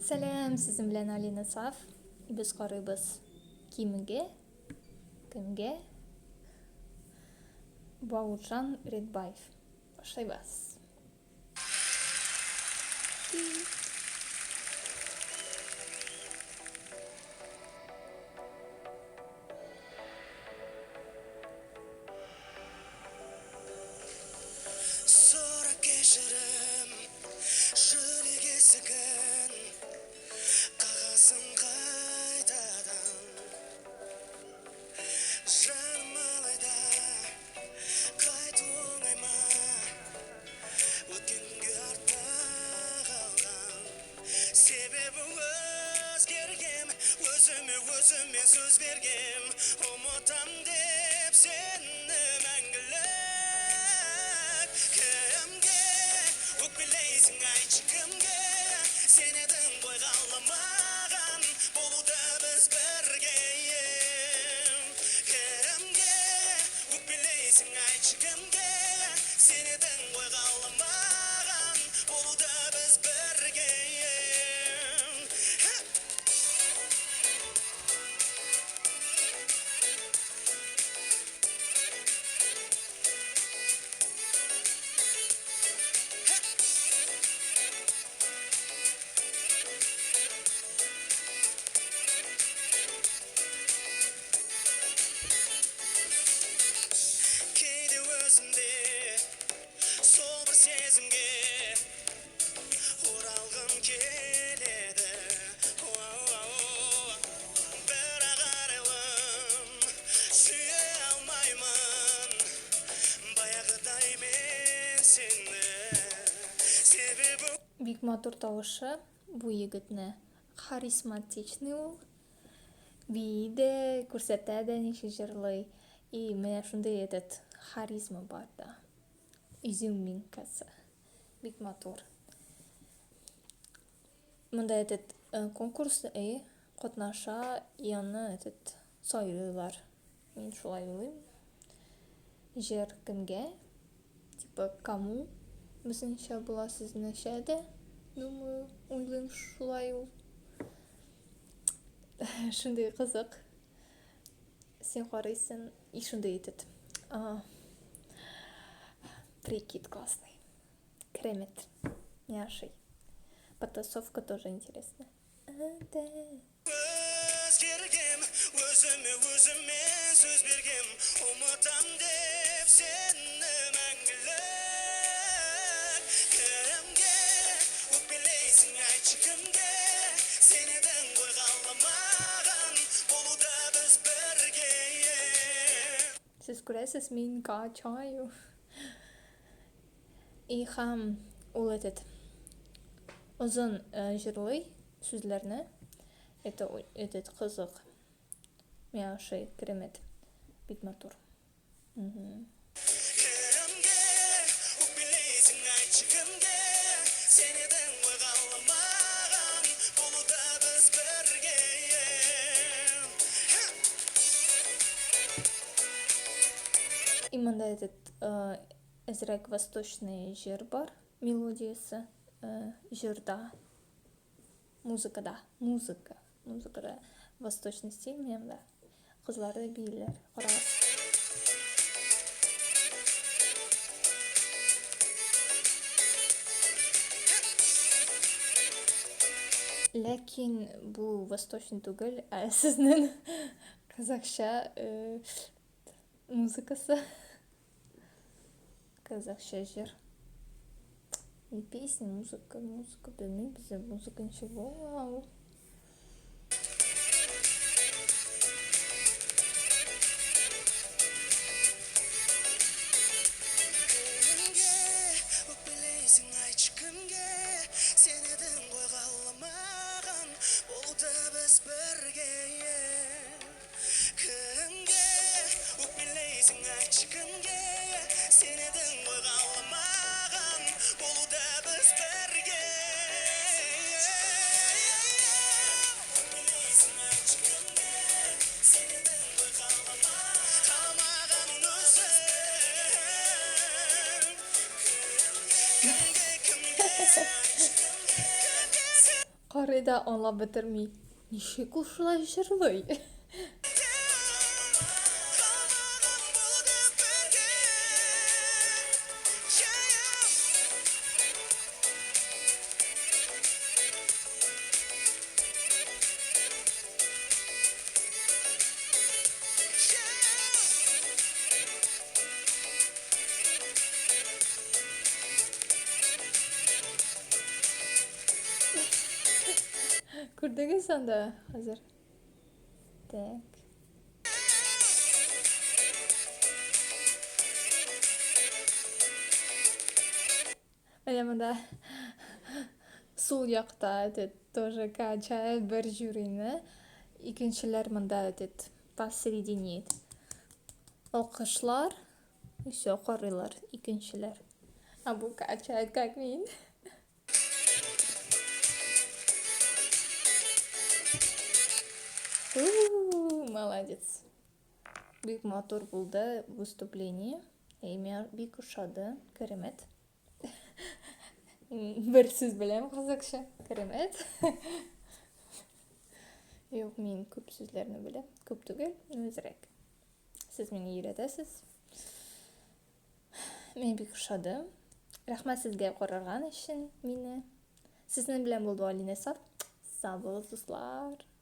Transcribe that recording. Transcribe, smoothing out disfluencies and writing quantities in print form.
Сәлам, сезнең белән Алина Саф. Без карыйбыз кимгә, кемгә? Бауыржан Ретбаев. Башлыйбыз. Сора кешірім, жүрек есігін қағасың қайтадан. Жаным алайда қайту оңай ма, өткен күнге артта қалған. Себебі өзгергем, өзіме өзіме сөз бергем, ұмытам деп сені мәңгілік. Кімге өкпелейсің, айтшы, кімге? Сен едің ғой қаламаған болуды біз бірге. Кімге өкпелейсің, айтшы, кімге? Сен едің ғой қаламаған болуды біз бірге. Кейде өзімде сол бір сезімге оралғым келеді. Бірақ арайлым сүйе алмаймын баяғыдай мен сені, себебі Бик матур тавышы бу егетне. Харизматичный ул. Бии дә, күрсәтә дә ничек җырлый. И менә шундый этот харизма бар да. Изюминкасы. Бик матур. Монда этот конкурс, әйе, катнаша, и аны этот сайлыйлар. Мин шулай уйлыйм. Җыр кемгә? Типа кому? Безнеңчә була, сезнеңчә дә, думаю, уйлыйм шулай ул. Шундый кызык. Син карыйсың, и шундый этот прикид классный. Керемет. Миңа ошый. Потасовка тоже интересная. Өзгергем, өзіме өзіме сөз бергем, ұмытам деп сені мәңгілік. Кімге өкпелейсің, айтшы, кімге? Сен едің ғой қаламаған болуда біз бірге. Сез күрәсез, мин качаю. И һәм ул этот озын җырлый сүзләрне. Это этот кызык. Миңа ошый, керемет. Бик матур. Кімге өкпелейсің, айтшы, кімге? Сен едің ғой қаламаған болуда біз бірге. И монда этот әзрәк восточный җыр бар, мелодиясе җырда, музыкада, музыка, музыкада восточный стиль менә монда. Кызлар да бииләр, карагыз. Ләкин бу восточный түгел, ә сезнең казахча музыкасы. Казахча җыр. Не песня, музыка, музыка, белмим, бездә музыка ничек була ул. Кімге өкпелейсің, айтшы, кімге? Сен едің ғой қаламаған болуда біз бірге. Кімге өкпелейсің, айтшы, кімге? Сен едің ғой қаламаған болуда біз бірге. Өкпелейсің, айтшы, кімге? Сен едің ғой қаламаған өзің. Кімге, кімге? Карый да аңлап бетерми. Ничек ул шулай җырлый? Күрдегез анда хәзер? Так. Менә монда сул якта этот тоже качает бер жюрины. Икенчеләр монда этот посередине. Алкышлар. И все, карыйлар икенчеләр. А бу качает как мин. Молодец. Бик матур булды выступление. И миңа бик ошады. Керемет. Бер сүз беләм казакча. Керемет. Юк, мин күп сүзләрне беләм. Күп түгел, но әзрәк. Сез мине өйрәтәсез. Миңа бик ошады. Рәхмәт сезгә карарган өчен мине. Сезнең белән булды Алина Саф. Сау булыгыз, дуслар.